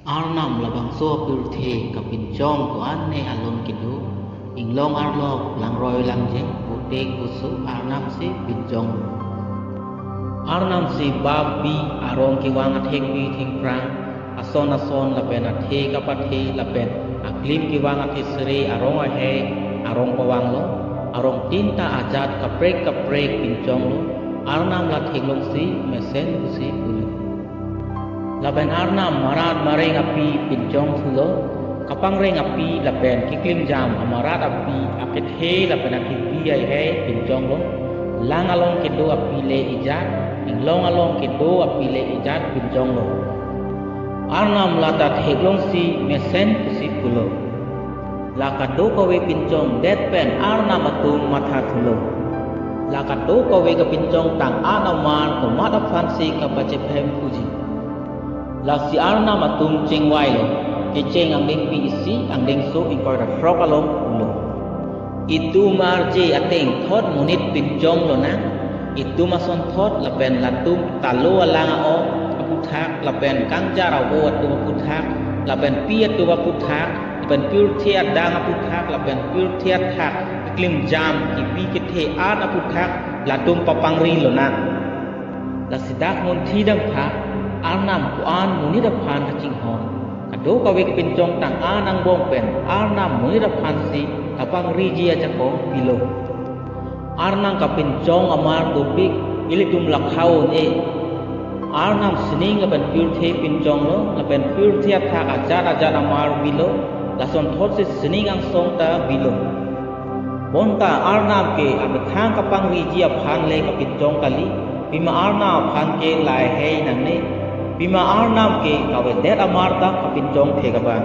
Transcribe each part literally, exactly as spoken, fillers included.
Arnam labangso apirthe kapinchong ko-an ne alon kedo, inglong arlok, langroi langjeng, putek pusu Arnam si pinchong. Arnam si bap bi arong kevang athengpi thengphrang, ason ason lapen athe kapathe lapen aklim kevang athesere arong ahei arong pavanglo, arongtin ta ajat kaprek kaprek pinchonglo, Arnam la theklongsi mesen pusi pulo. Lapen Arnam marat mareng api pinchongthulo, kapangreng api lapen keklimjam amarat api akethe lapen akebi ahei pinchonglo, lang along kedo api le ejat, inglong along kedo api le ejat pinchonglo. Arnam la ta theklongsi mesen pusi pulo. La kadokave pinchongdet pen Arnam atum mathathulo. La kadokave kapinchong tang-an amar komat aphansi kapachephem puji. Lasi Arnam atum chingvailo, kecheng angdengpi isi angdengso ingkoi ra throk along pulo. Itum arje ateng thot monit pinchong lonang, itum ason thot lapen latum talo alang a-ok aputhak lapen kangjar avo atum aputhak lapen pi atum aputhak lapen pirthe adang aputhak lapen pirthe athak keklimjam kebi kethe an aputhak latum papangri lonang. Lasi dak munthi damtha Arnam ko-an monit aphan kachinghon. Kadokave kapinchong tang-an angbong pen Arnam monit aphansi kapangriji ajakong pilo. Arnam kapinchong amar dopik ilitum lakha un-e. Arnam sining lapen pirthe pinchonglo, lapen pirthe athak ajat ajat amar bilo, lason thotsi sining angsong ta bilo. Bonta Arnam ke amethang kapangriji aphan le kapinchong kali, pima Arnam aphan ke lahei nangne, pima Arnam ke kavedet amar ta kapinchong thek abang.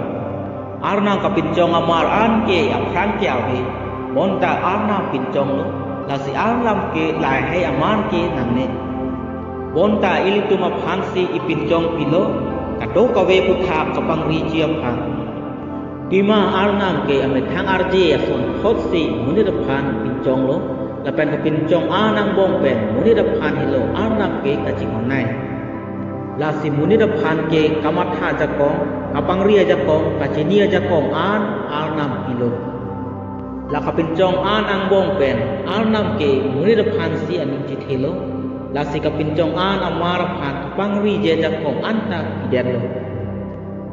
Arnam kapinchong amar an ke aphrang ke ave, bonta Arnam pinchonglo, lasi Arnam ke lahei amar ke nangne. Bonta ilitum aphansi ipinchong pilo, kadokave aputhak kapangriji aphan. Pima Arnam ke amethang arje ason thotsi monit aphan pinchonglo, lapen kapinchong an angbong pen monit aphan helo Arnam ke kachinghonnei. Lasi monit aphan ke kamatha ajakong, kapangri ajakong, kachini ajakong an Arnam pilo. La kapinchong an angbong pen Arnam ke monit aphansi aning chethelo, lasi kapinchong an amar aphan kapangriji ajakong anta pidetlo.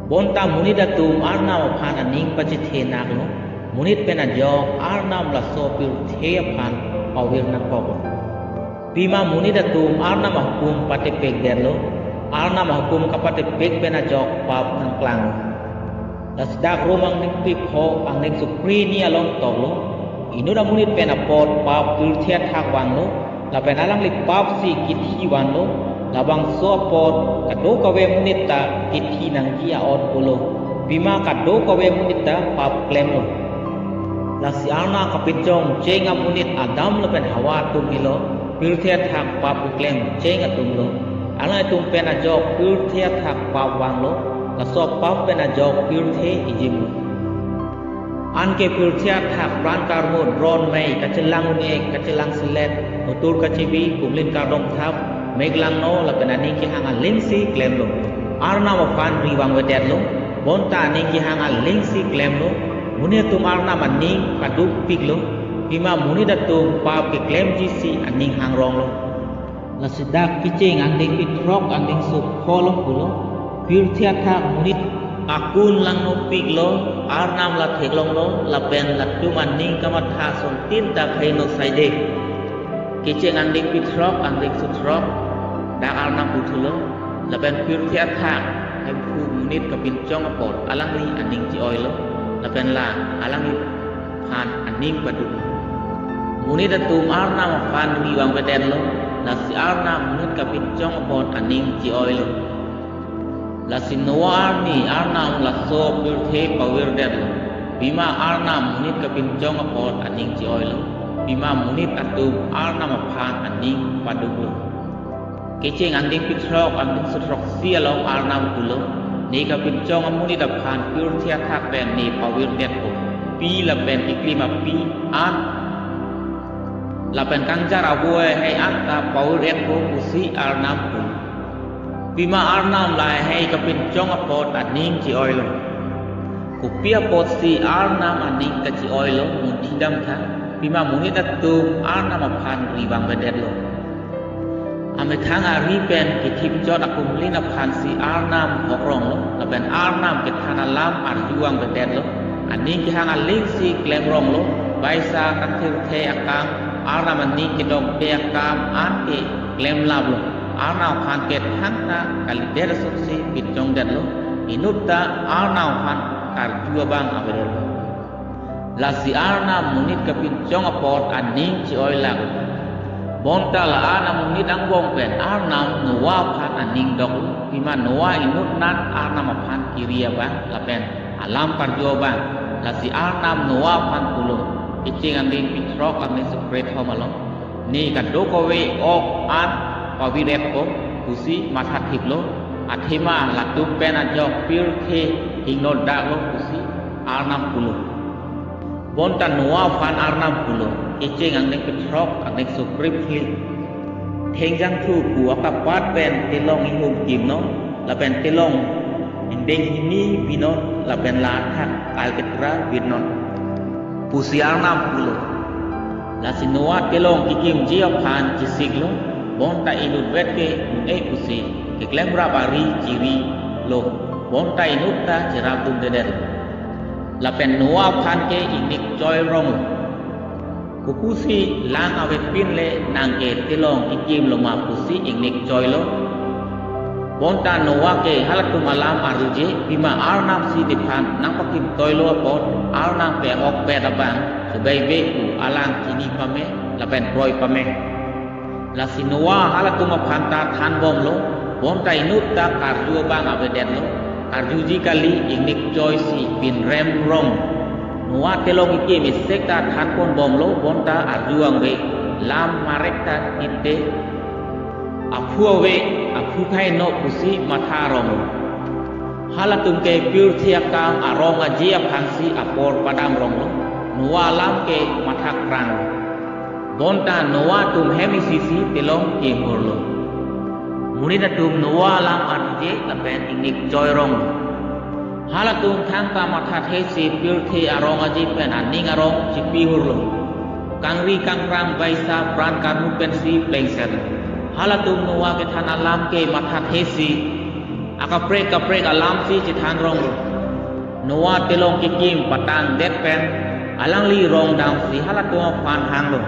Bonta monit atum Arnam aphan aning pachethenaklo, monit pen ajok Arnam laso pirthe aphan pavir nangkoklo. Pima monit atum Arnam ahukum patepekdetlo, Arnam ahukum kapatepek pen ajok pap nangklanglo. Lasi dak Rom angdengpi pho angdengso kre-ni along toklo, inut amonit pen apot pap pirthe athak vanglo, lapen alangli pap si kithi vanlo, labangso apot kadokave monit ta kithi nangji a-ot pulo, pima kadokave monit ta pap klemlo. Lasi Arnam kapinchongcheng amonit Adam lapen Hawa atum helo pirthe athak pap keklem cheng atumlo. Alanglitum pen ajok pirthe athak pap vanglo, laso pap pen ajok pirthe ijimlo. Anke pirthe athak pran karmut, ron mei, kachelang un-e, kachelang selet, hotur kachebi, kumlin kardom thap, mek langno lapen aning kehang alingsi klemlo. Arnam aphan ri vangvedetlo, bonta aning kehang alingsi klemlo. Monit atum Arnam aning padukpiklo, pima monit atum pap keklemji si aning hangronglo. Lasi dak kecheng angdengpi throk angdengso pho along pulo, pirthe athak monit akun langnopiklo, Arnam la theklonglo, lapen latum aning kamatha asontin ta khei no saide. Kecheng angdengpi throk angdengso throk, dak Arnam puthulo, lapen pirthe athak Hemphu monit kapinchong apot alangli aning che-oilo, lapen la alangli aphan aning paduk. Monit atum Arnam aphan ri vangvedetlo, lasi Arnam monit kapinchong apot aning che-oilo. Lasi Noah arni Arnam laso pirthe pavirdetlo, pima Arnam monit kapinchong apot aning che-oilo, pima monit atum Arnam aphan aning paduklo. Kecheng angdengpi throk angdengso throksi along Arnam pulo, ne kapinchong amonit aphan pirthe athak pen ne pavirdetpo, pi lapen keklim api an lapen kangjar avo ahei an ta pavir-etpo pusi Arnam pulo. Pima Arnam lahei kapinchong apot aning che-oilo? Kopi apotsi Arnam aning kache-oilo, munthi damtha. Pima monit atum Arnam aphan ri vangvedetlo? Amethang ari pen kithipchot akumlin aphansi Arnam hokronglo, lapen Arnam kethan alam arju vangvedetlo. Aning kehang alingsi klemronglo, baisa kathirthe akam, Arnam aning kedokde akam anke klemlaplo. Arnam aphan ke thangta kalidet asonsi pinchongdetlo, inutta Arnam aphan karju abang avedetlo. Lasi Arnam monit kapinchong apot aning che-oilak. Bonta la-an amonit angbong pen Arnam Noah aphan aning doklo. Pima Noah inutnan Arnam aphan kiri abang lapen alam karju abang. Lasi Arnam Noah aphan pulo, kecheng angdeng pithrok angdeng sukret hom along, ne kadokave ok an paviret po pusi mathathiplo, athema latum pen ajok pirthe hingnodaklo pusi Arnam pulo. Bonta Noah aphan Arnam pulo, kecheng angdeng pithrok angdeng sukret phli, thengjangthu pu akapat pen telong ihum kimnon, lapen telong ingdeng hini binon, lapen la athak alketra bitnon pusi Arnam pulo. Lasi Noah telong kekimji aphan chesiklo, bonta inutvet ke un-e pusi keklemrap ari chirilo, bonta inutta cherapdundedetlo. Lapen Noah aphan ke ingnik choironglo. Kopusi lang avepin le nang ke telong kekimlo ma pusi ingnik choilo. Bonta Noah ke halatum alam arjuje, pima Arnam si nephan nangpakimtoilo apot, Arnam ke ahokpet abang, subai ve pu alang chini pame, lapen kroi pame. Lasi Noah halatum aphan ta thanbomlo, bonta inutta karju abang avedetlo, karjuji kali ingnik choisi pinremrong. Noah telong kekim isek ta thanponbomlo, bonta arju angve, lam marek ta tite. Aphu ave, aphu khai no pusi matharonglo. Halatum ke pirthe akam arong aje aphansi apor padamronglo, Noah alam ke mathakranglo. Bonta Noah atum hem isisi telong kemurlo. Monit atum Noah alam arjuje lapen ingnik choironglo. Halatum thangta mathathesi pirthe arong aje pen aning arong chipihurlo. Kangri kangkrang baisa pran karmu pensi plengset. Halatum Noah kethan alam ke mathathesi akaprek kaprek alamsi chethanronglo. Noah telong kekim patangdet pen alangli rong damsi halatum aphan hanglo,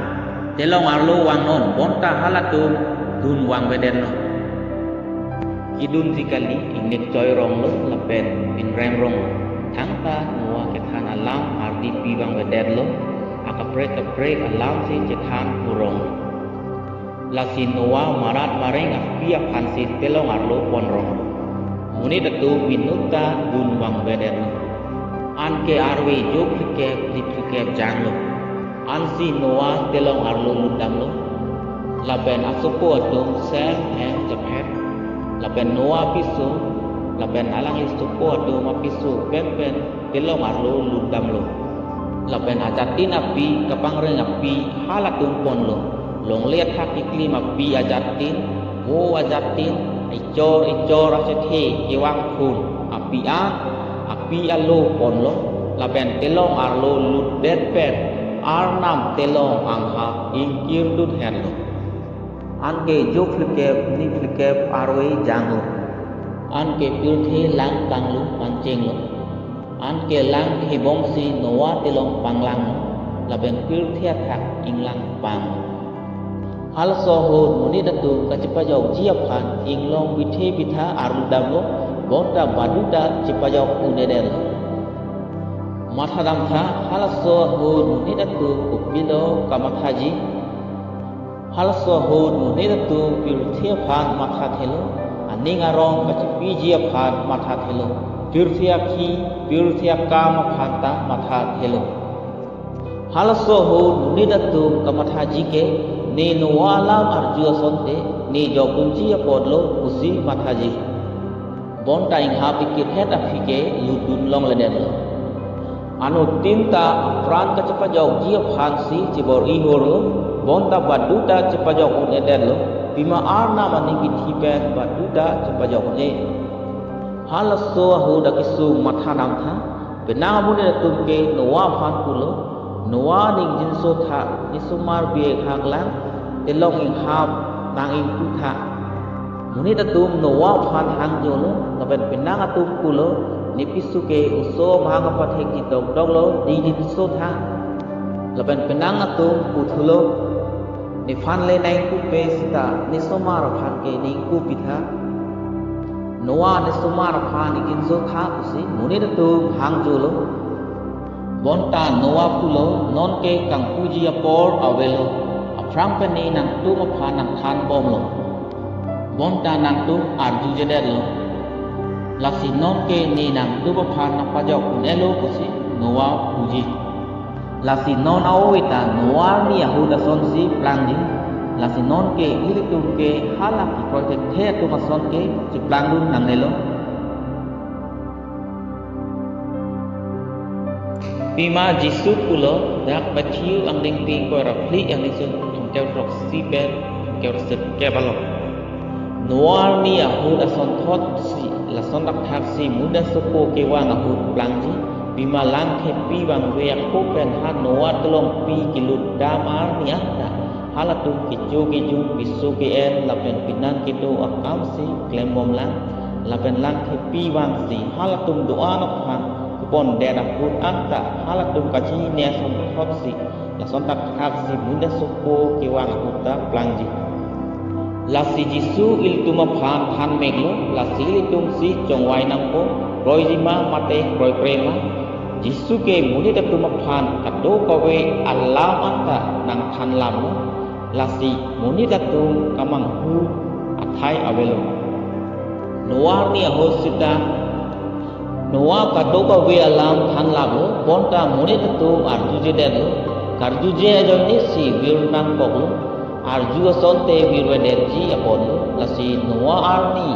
telong arlo vangnon, bonta halatum dun vangvedetnon. Kedunji kali, ingnik choironglo lapen pinremronglo. Thangta Noah kethan alam ardi pi vangvedetlo, akaprek kaprek alamsi chethanhuronglo. Lasi Noah marat mareng api aphansi telong arlo ponrong. Monit atum inutta dun vangvedetlo. Anke arve jo phlikep phli phlikep janglo. Ansi Noah telong arlo lutdamlo. Lapen asopo atum Shem, Ham, Japhet, lapen Noah apiso, lapen alangli sopo atum apiso penpen telong arlo lutdamlo. Lapen ajatin api, kapangreng api halatum ponlo. Longle athak keklim api ajatin, vo ajatin, echor echor achethe kevangphun api an, api alo ponlo. Lapen telong arlo lutdet pen Arnam telong anghap ingkirdunhetlo. Anke jo phlikep ni phlikep arve janglo. Anke pirthe lang panglo, pangchenglo. Anke lang hibongsi Noah telong panglanglo, lapen pirthe athak inglang panglo. Halaso ahut monit atum kachepajokji aphan inglong bithe bitha arludamlo, bonta baduta chepajok un-edetlo. Mathadamtha, halaso ahut monit atum kopilo kamathaji? Halaso ahut monit atum pirthe aphan mathathelo, aning arong kachepiji aphan mathathelo, pirthe akhi, pirthe akam aphan ta mathathelo. Halaso ahut monit atum kamathaji ke, ne Noah alam arju asonte, ne jokdunji apotlo pusi mathaji. Bonta inghap ikirhet aphi ke lutdun longledetlo. Anuttin ta apran kachepajokji aphansi chebor-ihurlo, bonta baduta chepajok un-edetlo. Pima Arnam aning kithi pen baduta chepajok-un-e. Halaso ahut akesung matha damtha. Penang amonit atum ke Noah aphan pulo, Noah, ne ingjinso tha, ne somar bi ekhak lang, telong inghap nang ingpu tha. Monit atum Noah aphan hangjolo, lapen penang atum pulo, ne piso ke oso amahang apathekji dokdoklo, ne ingjinso tha. Lapen penang atum puthulo, nephan le nang ingpupe seta, ne somar aphan ke ne ingpu pitha. Noah, ne somar aphan ingjinso tha pusi monit atum hangjolo. Bonta Noah pulo, nonke kangpuji apor avelo, aphrang pen ne nangtum aphan nangthanbomlo. Bonta nangtum arjujedetlo. Lasi nonke ne nangtum aphan nangpajok-un-elo pusi Noah puji. Lasi non a-oi ta Noah arni ahut asonsi plangji. Lasi nonke ilitum ke hala kekroi thekthe atum ason ke cheplangdun nangnelo. Pima Jisu pulo, dak Matthew angdengpi ingkoi ra phli, angdengso thomkep throksi pen thomkep ra sirkep along. Noah arni ahut asonthotsi, lason thakthaksi monit asopo kevang ahut plangji. Pima langthepi vangve ako pen ha Noah telongpi kelut dam arni anta halatum kecho kejung, piso ke-en lapen pinan kedo akamsi klembomlang. Lapen langthepi vangsi halatum do-an aphan kepondet ahut anta halatum kachini asonthotsi, lason thakthaksi monit asopo kevang ahut ta plangji. Lasi Jisu ilitum aphan thanmeklo, lasi ilitumsi chongvai nangpo, kroiji ma mate kroikre ma. Jisu ke monit atum aphan kadokave alam anta nangthanlamlo, lasi monit atum kamanghu athai avelo. Noah arni ahut seta Noah kadokave alam thanlaplo, bonta monit atum arjujedetlo, karjuje ajoinesi vir nangkoklo, arju asonte virvedetji aponlo. Lasi Noah arni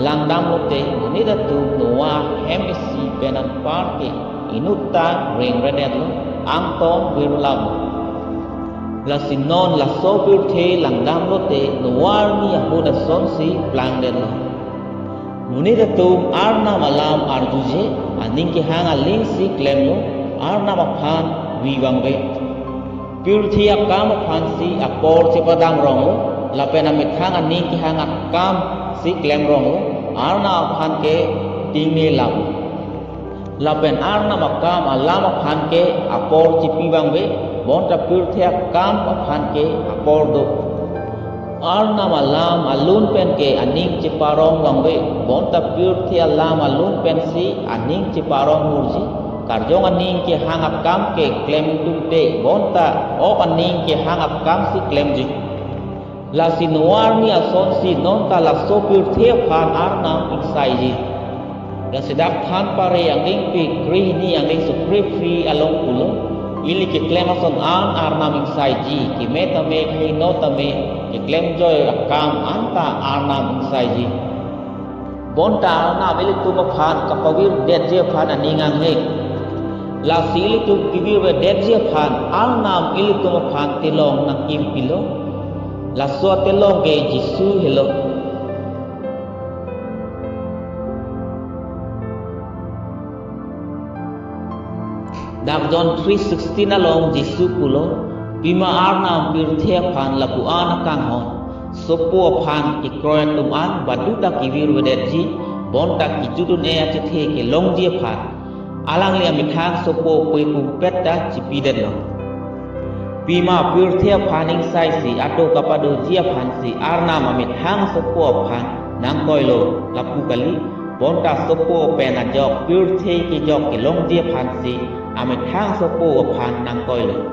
langdamlote monit atum Noah ahem isi pen anparke inutta rengredetlo, angtong virlaplo. Lasi non laso pirthe langdamlote Noah arni ahut asonsi plangdetlo. Monit atum Arnam alam arjuje, aning kehang alingsi klemlo, Arnam aphan vi vangve. Pirthe akam aphansi apor chepadam ronglo, lapen amethang aning kehang akamsi klem ronglo, Arnam aphan ke tingnelaplo. Lapen Arnam akam alam aphan ke apor chepi vangve, bonta pirthe akam aphan ke apor do. Arnam alam alun pen ke aning cheparong vangve, bonta pirthe alam alun pensi aning cheparong murji. Karjong aning kehang akam ke klem tungte, bonta ok aning kehang akamsi klemji. Lasi Noah arni asonsi nonta laso pirthe aphan Arnam ingsaiji. Lasi dak Thanpare angdengpi krehini angdengso krephli along pulo, ili keklem ason an Arnam ingsaiji, keme tame kaheno tame keklemjoi akam anta Arnam ingsaiji. Bonta Arnam ilitum aphan kapavirdetji aphan aning anghe. Lasi ilitum kevirvedetji aphan Arnam ilitum aphan telong nangkimpilo. Laso telong ke Jisu helo. Dak John three sixteen along Jisu pulo, pima Arnam pirthe aphan lapu-an akanghon, sopo aphan kekroi atum an baduta kevirvedetji, bonta kejut un-e achethe kelongji aphan. Alangli amethang sopo puipumpet ta chepidetlo. Pima pirthe aphan ingsaisi ado kapadoji aphansi Arnam amethang sopo aphan nangkoilo, lapu kali, bonta sopo pen ajok pirthe kejok kelongji aphansi amethang sopo aphan nangkoilo.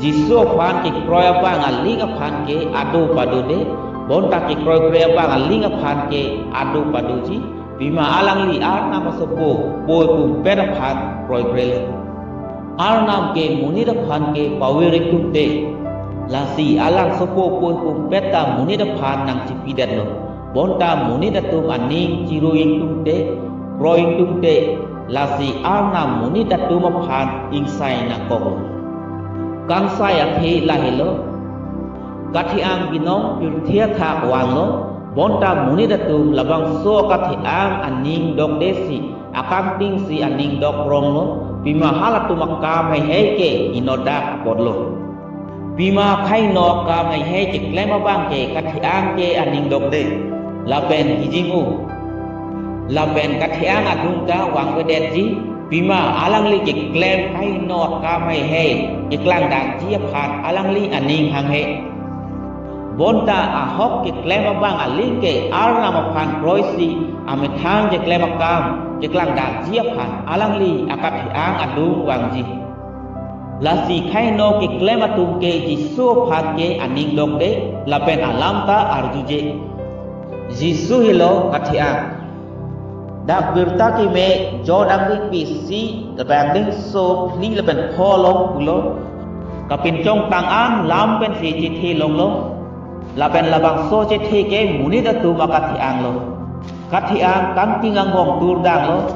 Jisu aphan kekroi abang aling aphan ke ado padode, bonta kekroikre abang aling aphan ke ado padoji, pima alangli Arnam asopo puipumpet aphan kroikrelo. Arnam ke monit aphan ke pavir ingtungte, lasi alang sopo puipumpet ta monit aphan nangchepidetlo. Bonta monit atum aning chirui ingtungte, kroi ingtungte, lasi Arnam monit atum aphan ingsai nangkoklo. Kangsai athe lahelo. Kathe-ang binong pirthe athak vanglo, bonta monit atum labangso akathe-ang aning dokde si, akangting si aning dok ronglo, pima halatum akam heihei ke inodak apotlo. Pima kaino akam heihei keklem abang ke kathe-ang ke aning dokde, lapen hijim-o. Lapen kathe-ang adung ta vangvedetji, pima alangli keklem kaino akam heihei keklangdakji aphan alangli aning hanghe. Bonta ahok keklem abang aling ke Arnam aphan kroisi amethang keklem akam keklangdakji aphan alangli akathe-ang adung vangji. Lasi kaino keklem atum ke Jisu aphan ke aning dokde lapen alam ta arjuje. Jisu helo kathe-ang. Dak birta keme John angdengpi isi lapen angdengso phli lapen pho along pulo, kapinchong tang an lam pensi chethe longlo, lapen labangso chethe ke monit atum akathe-anglo. Kathe-ang kangting angbong turdanglo,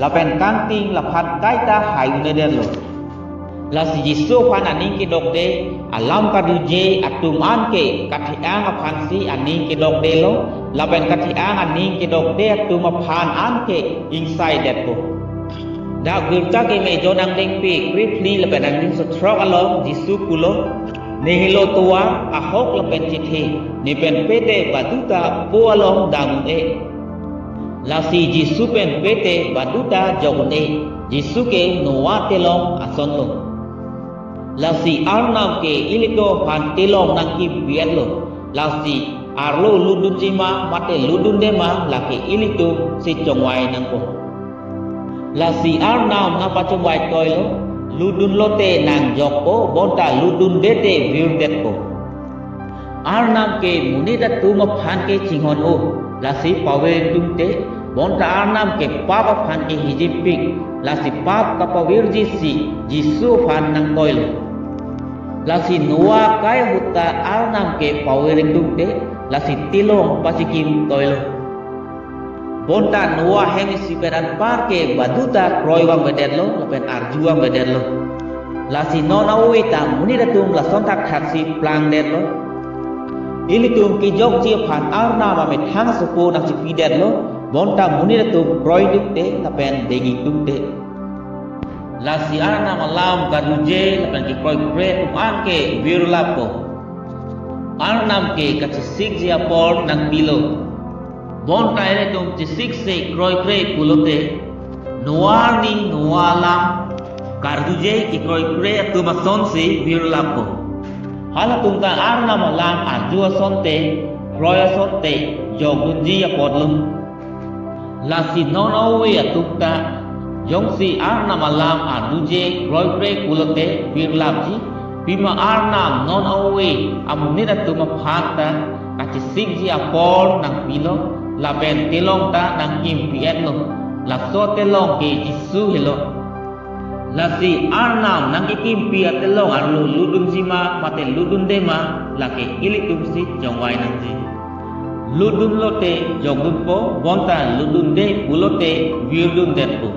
lapen kangting laphan kaita hai un-edetlo. Lasi Jisu aphan aning kedokde alam karduje atum an ke kathe-ang aphansi aning kedokdelo, lapen kathe-ang aning kedokde atum aphan an ke ingsaidetpo. Dak birta keme John angdengpi krephli lapen angdengso throk along Jisu pulo, "Ne helo tovar, ahok lapen chethe, ne pen pete baduta po along dam un-e." Lasi Jisu pen pete baduta jok un-e, Jisu ke Noah telong asonlo. Lasi Arnam ke ilitum aphan telong nangkimpi-etlo, lasi arlo lutdunji ma mate lutdunde ma lake ilitum si chongvai nangpo. Lasi Arnam nangpachongvai toilo, lutdunlote nangjokpo, bonta lutdunde te virdetpo. Arnam ke monit atum aphan ke chinghon-o, lasi pavir ingtungte, bonta Arnam ke pap aphan ke hijimpik, lasi pap kapavirji si Jisu aphan nangtoilo. Lasi Noah akai ahut ta Arnam ke pavir ingtungte, lasi telong pachikim toilo. Bonta Noah ahem isi pen anpar ke baduta kroi vangvedetlo, lapen arju vangvedetlo. Lasi non avi ta monit atum lason thakthaksi plangdetlo. Ilitum kejokji aphan Arnam amethang asopo nangchipidetlo, bonta monit atum kroi ingtungte, lapen deng ingtungte. Lasi Arnam alam karduje lapen kekroikre atum an ke virlappo. Arnam ke kachesikji apor nangpilo. Bonta ilitum chesik se kroikre pulote, Noah arni Noah alam karduje kekroikre atum asonsi virlappo. Halatum ta Arnam alam arju asonte, kroi asonte jokdunji apotlo. Lasi non avi atum ta, jongsi Arnam alam karduje kroikre pulote virlapji, pima Arnam non avi amonit atum aphan ta kachesikji apor nangpilo, lapen telong ta nangkimpi-etlo, laso telong ke Jisu helo. Lasi Arnam nangkekimpi atelong arlo lutdunji ma mate lutdunde ma, lake ilitum si chongvai nangji. Lutdunlote jokdunpo, bonta lutdunde pulote virdundetpo.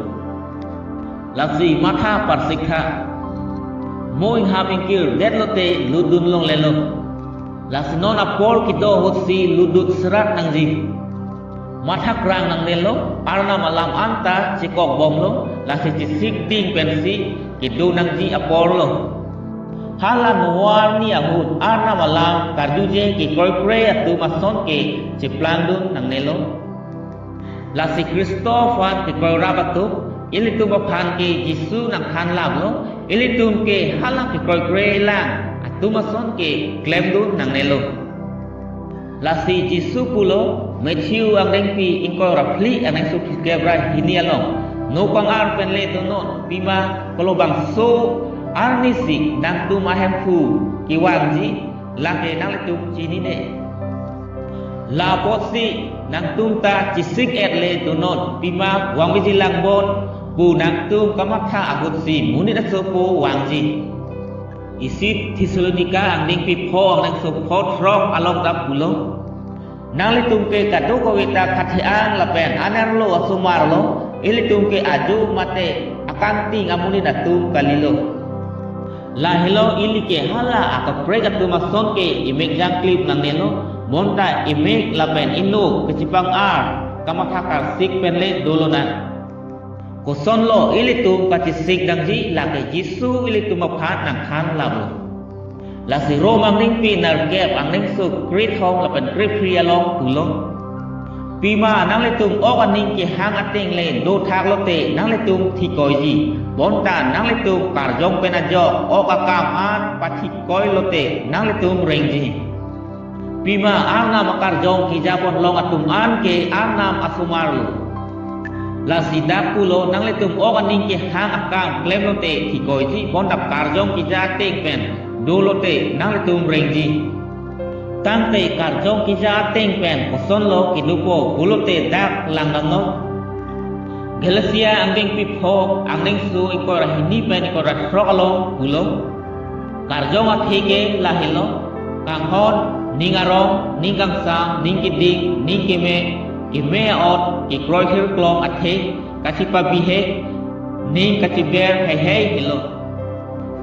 Lasi matha parsikha, mo inghap ingkirdetlote lutdun longlelo. Lasi non apor kedo ahutsi lutdun serat nangji. Mathaklang nangnelo, Arnam alam anta chekokbomlo, lasi chesik ding pensi kedo nangji aporlo. Hala Noah arni ahut Arnam alam karduje kekroikre atum ason ke cheplangdun nangnelo. Lasi Khristo aphan kekroirap atum, ilitum aphan ke Jisu nangthanlaplo, ilitum ke hala kekroikre lang atum ason ke klemdun nangnelo. Lasi Jisu pulo, Matthew angdengpi ingkoi ra phli angdengso phlikep ra hini along, nopang ar penle donon, pima kolobangso arnisi nangtum ahemphu kevangji, lake nanglitum chinine. Lapotsi nangtum ta chesik-etle donon, pima vangveji langbon pu nangtum kamatha ahutsi monit asopo vangji. Isi Thessalonika angdengpi pho angdengso pho throk along ta pulo, nanglitum ke kadokave ta kathe-ang lapen anerlo asomarlo, ilitum ke ajo mate akangting amonit atum kalilo. Lahelo ili ke hala akaprek atum ason ke imek jangklip nangnelo, bonta imek lapen inut kachipang-ar kamatha karsik pen le dolonang. Kosonlo ilitum kachisik nangji lake Jisu ilitum aphan nangthan lalo. Lasi Rom angdengpi nerkep angdengso krethrok lapen krephli along pulo. Pima nanglitum ok aning kehang ateng le dothak lote nanglitum thikoiji. Bonta nanglitum karjong pen ajok ok akam an pathikoi lote nanglitum rengji. Pima Arnam akarjong keja ponlong atum an ke Arnam asomar lo. Lasi dak pulo nanglitum ok aning kehang akam klem lote thikoiji, bonta karjong keja ateng pen dolote nanglitum rengji. Tangte karjong keja ateng pen kosonlo kedopo pulote dak lang damnon. Galatia angdengpi pho angdengso ingkoi ra hini pen ingkoi ra throk along pulo. Karjong athe ke lahelo: kanghon, ning arong, ning kangsam, ning keding, ning keme, keme a'ot, kekroi hirklong athe, kachipabihek, ning kachiber heihei helo.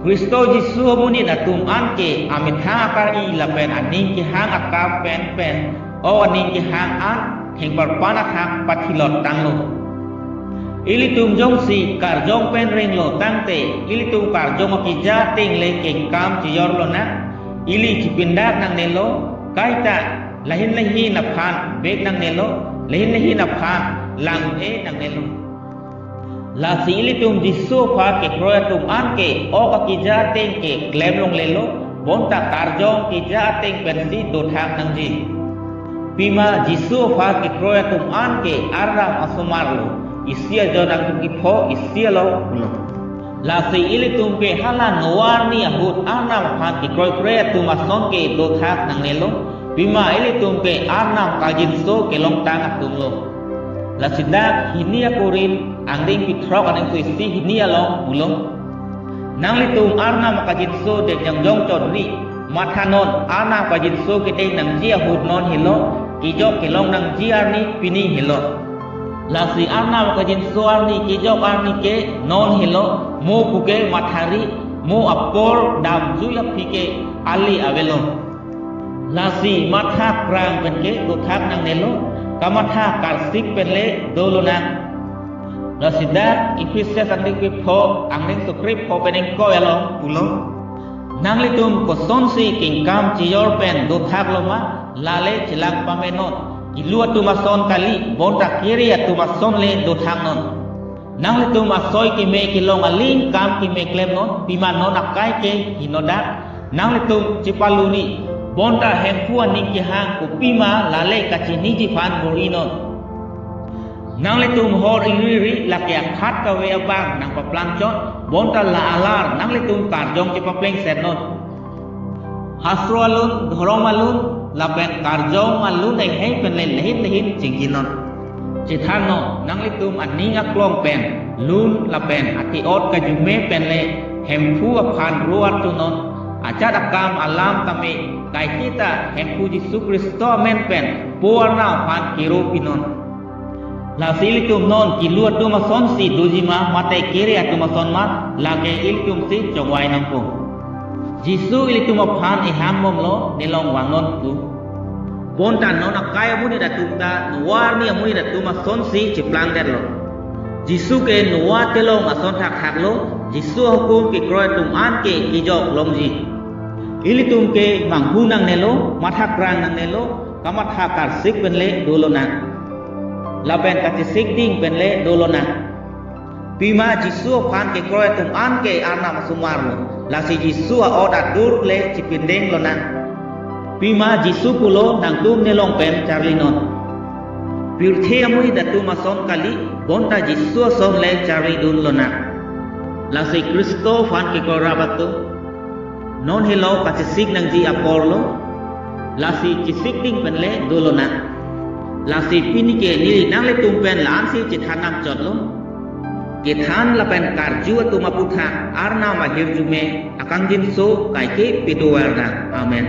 Khristo Jisu amonit atum an ke amethang akar-i lapen aning kehang akam pen pen ok aning kehang an thengparpan athak pathilot tanglo. Ilitum jongsi karjong pen renglo tangte ilitum karjong akeja ateng le kengkam chejor lonang. Ili chipindak nangnelo, kaita lahin lahin aphan bek nangnelo, lahin lahin aphan lang-e nangnelo. Lasi ilitum Jisu aphan kekroi atum an ke ok akeja ateng ke klem longlelo, bonta karjong keja ateng pensi dothak nangji. Pima Jisu aphan kekroi atum an ke Arnam asomar lo, isi ajon angdengpi pho isi along pulo. Lasi ilitum ke hala Noah arni ahut Arnam aphan kekroikre atum ason ke dothak nangnelo, pima ilitum ke Arnam kajinso kelongtang atum lo. Lasi dak hini aKorinth angdengpi throk angdengso isi hini along pulo. Nanglitum Arnam akajinso deng jangjong chotri, mathanon Arnam akajinso kedeng nangji ahut non helo, kejok kelong nangji arni pini helo. Lasi Arnam akajinso arni kejok arni ke non helo, mo puke mathari, mo apor damjui aphi ke ale avelo. Lasi matha krang pen ke dothak nangnelo, kamatha karsik pen le dolonang. Lasi dak Ephesus angdengpi pho angdengso krepho pen ingkoi along pulo. Nanglitum kosonsi kengkam chejor pen dothak loma, lale chelang pamenon. Kilu atum ason kali, bonta kere atum ason le dothak non. Nanglitum asoi keme kelong aling kam keme klem non, pima non akai ke henodak. Nanglitum chepaluni, bonta Hemphu aning kehang kopima lale kachiniji aphan bor-i non. Nanglitum hor ingriri lake akhat kave abang nangpaplangchot, bonta la alar nanglitum karjong chepaplengset non. Hastro alun, dhorom alun, lapen karjong alun heihei pen le lahin lahin chingji non. Chethan non, nanglitum aning aklong pen lun lapen ati-ot kajume pen le Hemphu aphan ro artu non, ajat akam alam tame kaiketa Hemphu Jisu Khristo amen pen Po Arnam aphan kero pinon. Lasi ilitum non kilu atum asonsi dojima mate kere atum ason ma, lake ilitumsi chongvai nangpo. Jisu ilitum aphan ihang bomlo, nelong vangnon pu. Bonta non akai amonit atum ta Noah arni amonit atum asonsi cheplangdetlo. Jisu ke Noah telong ason thakthaktlo, Jisu ahukum kekroi atum an ke kejok longji. Ilitum ke manghu nangnelo, matha krang nangnelo, kamatha karsik pen le dolonang. Lapen kachesik ding pen le dolonang. Pima Jisu aphan kekroi atum an ke Arnam asomar lo. Lasi Jisu a-ot adur le chipindeng lonang. Pima Jisu pulo nangtum nelong pen charlinon. Pirthe amonit atum ason kali, bonta Jisu ason le charlidun lonang. Lasi Khristo aphan kekroi rap atum, non helo kachesik nangji apor lo, lasi chesik ding pen le dolonang. Lasi pini ke neli nanglitum pen la-ansi chethan nangchotlo. Kethan lapen karju atum aputhak Arnam ahirjume akangjinso kaike pado-ardang. Amen.